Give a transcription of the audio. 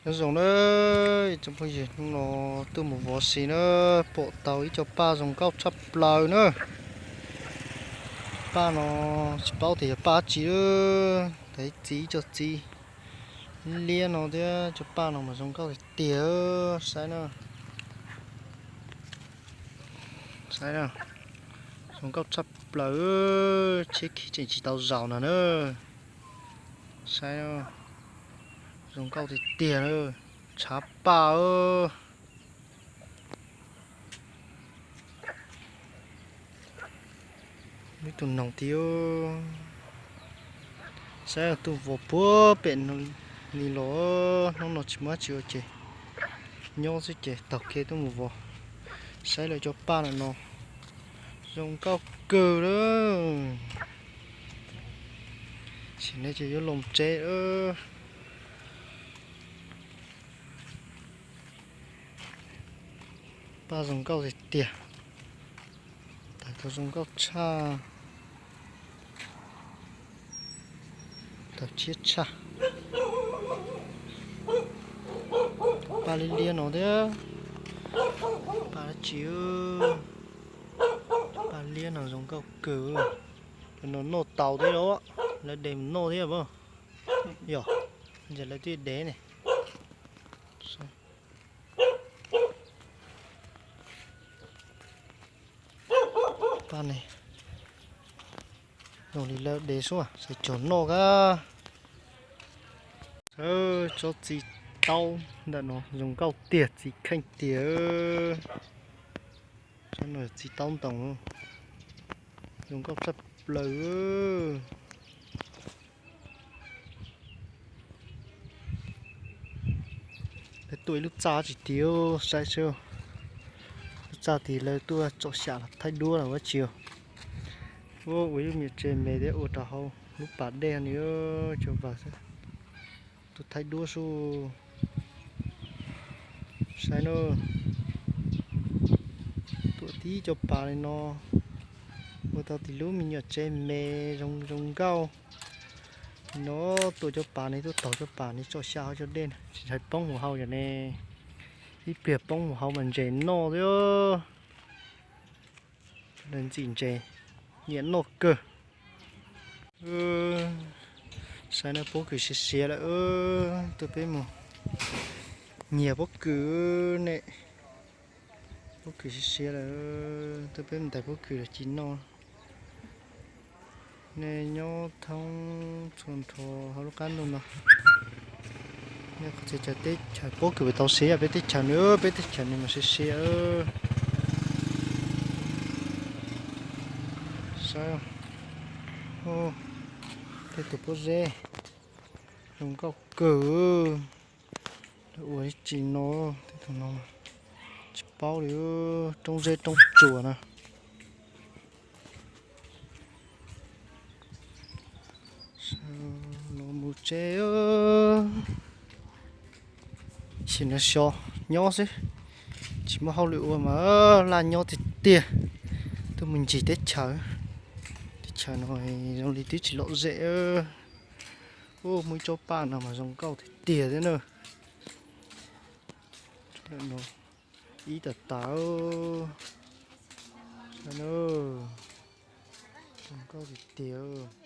Nyob zoo na, ib tsoom phooj ywg, hnub no tuaj mus vov si na, pom tau ib co paj zoo nkauj tshaj plaws na. Paj no tsis paub tias yog paj dab tsi, tab sis txiv, ib co txiv liab no thiab, cov paj no mas zoo nkauj tiag tiag, saib na. Saib na, zoo nkauj tshaj plaws, tsheb khi tseem tsis tau zaum no na. Saib, zoo nkauj tiag tiag na, tshav paj. Ib tug noog thiab. Saib tuaj vov puag pem li los, hnub no tsis muaj dab tsi ua ces nyob xwb ces taug kev tuaj mus vov. Saib lawv cov paj no, zoo nkauj kawg lawm. Sim no ces yuav los tsev. Paj zoo nkauj tiag tiag, tag tau zoo nkauj tshaj, tag tshiab tshaj. Paj liab liab no thiab, paj dab tsi, paj liab no zoo nkauj kawg. Lawv no noj tau thiab los, lawv de mus noj thiab pob? Yog, ces lawv twb de ne. Paj ne, zoo li lawv de xwb, xav cog noj kab. Tsob txiv taub ntawm no zoo nkauj tiag, txiv kheej tiag. Tsob no txiv taub ntoos, zoo nkauj tshaj plaws. Lawv tuaj ib lub txaj tsis tiag, saib seb, lub txaj tid lawv tuaj tsom xyam los thaij duab los ua tsi. Ua ib lub me tsev me thiab ua rau hauv lub pas dej no, cov vawg xwb. Tuaj thaij duab xwb. Saib na, tuaj tib cov pas li no, ua tau tib lub me nyuam tsev me zoo zoo nkauj. No tuaj cov pas ne, tuaj taug cov pas ne tsom xyam hauv cov dej na, tsis ntshai poob mus hauv yom ne. Ib pliag poob mus hauv mas ntses noj thiab. Lawv ntxim ntses, nyiam noj kawg. Saib na, pob kws siav siav lawm, tuaj peb mus nyiag pob kws ne. Pob kws siav siav lawm, tuaj peb mus ntais pob kws los ci noj. Nej nyob thoob txhua nrho hauv lub qab ntuj no, nej qhov txhia chaw teb chaws pob kws puas tau siav yam peb teb chaws no, peb teb chaws no mas siav siav. Saib, tej tus pob zeb zoo nkauj kawg. Lawv ua ib tsi no, tej tus no tsis paub li, roob zeb roob tsuas na. Los mus tsev, sim no xyov nyob xwb, tsis muaj hauj lwm ua mas laj nyob tiag tiag. Tuaj mus ncig teb chaws, teb chaws no zoo li twb tsis lom zem. Ua muaj ib tsob paj no mas zoo nkauj tiag tiag thiab na. Ib tas tas, zoo nkauj tiag tiag.